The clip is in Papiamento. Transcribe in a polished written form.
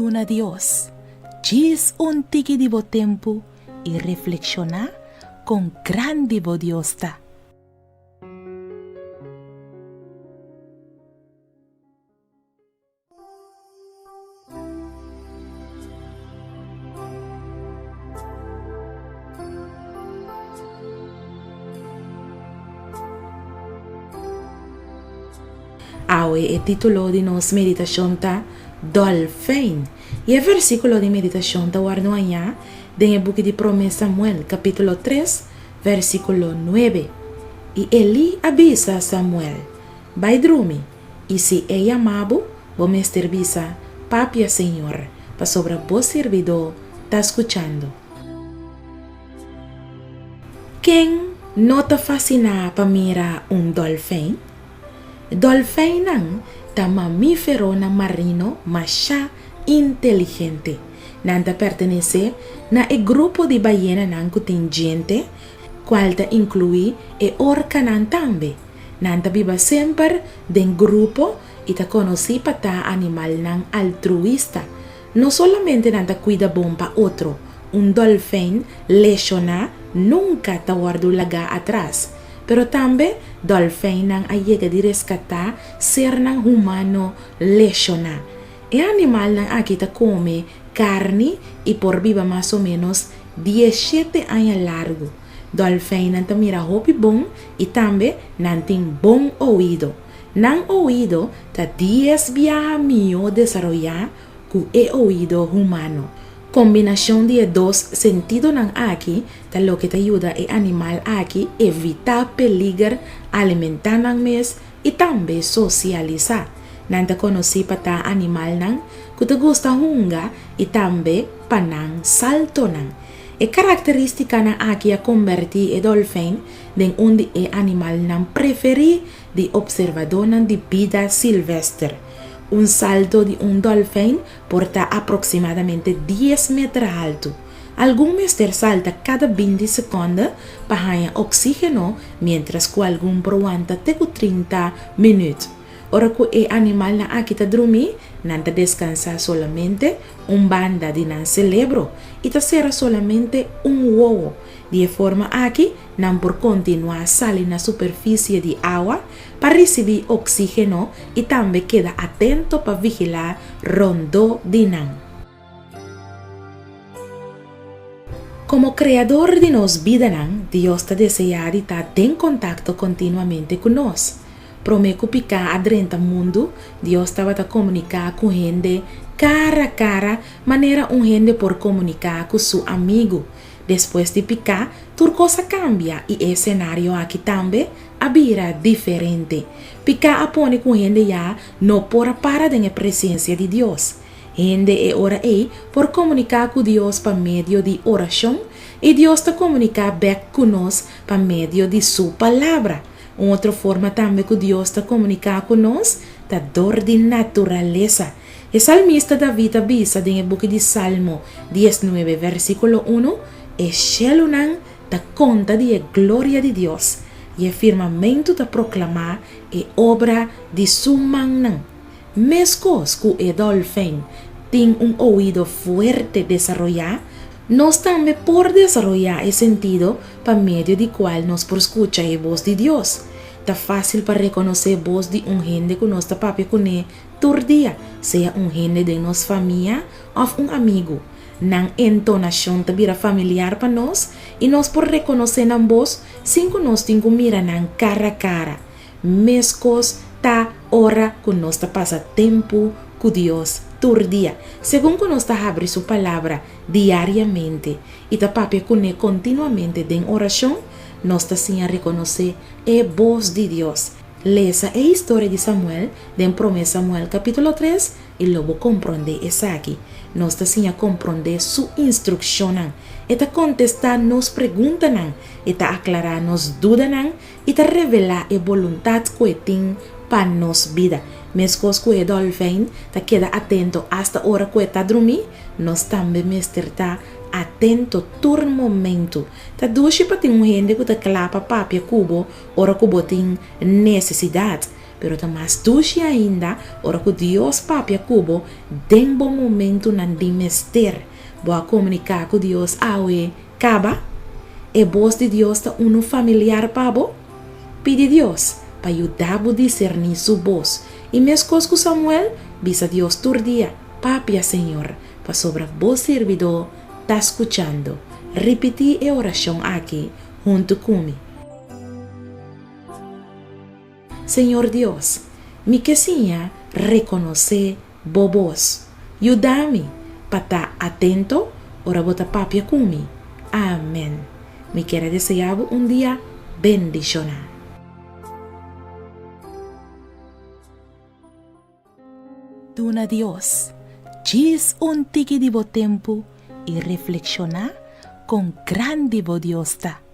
Duna Dios djis un tiki di bo tempu i reflekshoná kon grandi bo Dios ta. Awe e título di nos meditashon ta Dòlfein i e versíkulo di meditashon ta wòrdu hañá den e buki di Promé Samuel kapítulo tres versíkulo nuebe. I Elí a bisa Samuel, Bai drumi, i si e yama bo, bo mester bisa, Papia, Señor, pasobra bo sirbidó ta skuchando. Ken no ta fasiná pa mira un dòlfein? Dòlfeinnan ta mamíferonan marino mashá inteligente. Nan ta pertenesé na e grupo di bayenanan ku tin djente, kual ta inkluí e orkanan tambe. Nan ta biba semper den grupo i ta konosí pa ta animalnan altruista. No solamente nan ta kuida bon pa otro, un dòlfein leshoná nunka ta wòrdu lagá atras, pero tambe dòlfeinnan a yega di reskatá sernan humano leshoná. E animalnan aki ta kome karni i por biba mas o ménos dieshete aña largu. Dòlfeinnan ta mira hopi bon i tambe nan tin bon oido. Nan oido ta dies biaha mihó desaroyá ku e oido humano. Kombinashon di e dos sentidonan aki ta loke ta yuda e animal aki evitá peliger, alimentá nan mes i tambe sosialisá. Nan ta konosí pa ta animalnan ku ta gusta hunga i tambe pa nan saltonan. E karakterístikanan aki a kombertí e dòlfein den un di e animalnan preferí di opservadónan di bida silvester. Un salto di un dòlfein por ta aproksimadamente dies meter haltu. Algun mester salta kada binti sekònde pa haña oksígeno miéntras ku algun por wanta te ku 30 minüt. Ora ku e animalnan aki ta drumí, nan ta deskansá solamente un banda di nan selebro i ta sera solamente un wowo. Di e forma aki, nan por kontinuá sali na superfisie di awa pa risibí oksígeno i tambe keda atento pa vigilá rondó di nan. Komo Kreador di nos bidanan, Dios ta deseá di ta den kontakto kontinuamente ku nos. Promé ku piká a drenta mundu, Dios tabata komuniká ku hende kara kara manera un hende por komuniká ku su amigu. Despues di piká, tur kos a kambia i e senario aki tambe a bira diferente. Piká a pone ku hende ya no por a para den e presensia di Dios. Hende e ora ei por komuniká ku Dios pa medio di orashon i Dios ta komuniká bèk ku nos pa medio di su Palabra. Un otro forma tambe ku Dios ta komuniká ku nos ta dor di naturalesa. E salmista David a bisa den e buki di Salmo diesnuebe versíkulo unu, E shelunan ta konta di e gloria di Dios, i e firmamentu ta proklamá e obra di su mannan. Meskos ku e dòlfein tin un oido fuerte desaroyá, nos tambe por desaroyá e sentido pa medio di kual nos por skucha e bos di Dios. Ta fásil pa rekonosé bos di un hende ku nos ta papia kuné Tur dia, sea un hende den nos famia òf un amigu, nan entonashon ta bira familiar pa nos i nos por rekonosé nan bos sin ku nos tin ku mira nan kara kara. Meskos ta ora ku nos ta pasa tempu ku Dios tur dia. Segun ku nos ta habri su Palabra diariamente i ta papia kuné kontinuamente den orashon, nos ta siña rekonosé e bos di Dios. Lesa e historia di Samuel den Promé Samuel capítulo tres i lo bo komprondé esaki. Nos ta siña komprondé su instrukshonnan. E ta kontestá nos preguntanan, e ta aklará nos dudanan i ta revelá e boluntat ku e tin pa nos bida. Meskos ku e dòlfein ta keda atento asta ora ku e ta drumí, nos tambe mester ta atento tur momentu. Ta dushi pa tin un hende ku ta kla pa papia ku bo ora ku bo tin nesesidat. Pero ta mas dushi ainda ora ku Dios papia ku bo den bo momentunan di mester. Bo a komuniká ku Dios awe kaba? E bos di Dios ta unu familiar pa bo? Pidi Dios pa yuda bo diserní su bos i meskos ku Samuel, bisa Dios tur dia, Papia, Señor, pasobra bo sirbidó ta skuchando. Ripití e orashon aki huntu ku mi. Señor Dios, mi ke siña rekonosé Bo bos. Yuda mi pa ta atento ora Bo ta papia ku mi. Amèn. Mi kier a deseá bo un dia bendishoná. Duna Dios djis un tiki di bo tempu i reflekshoná kon grandi bo Dios ta.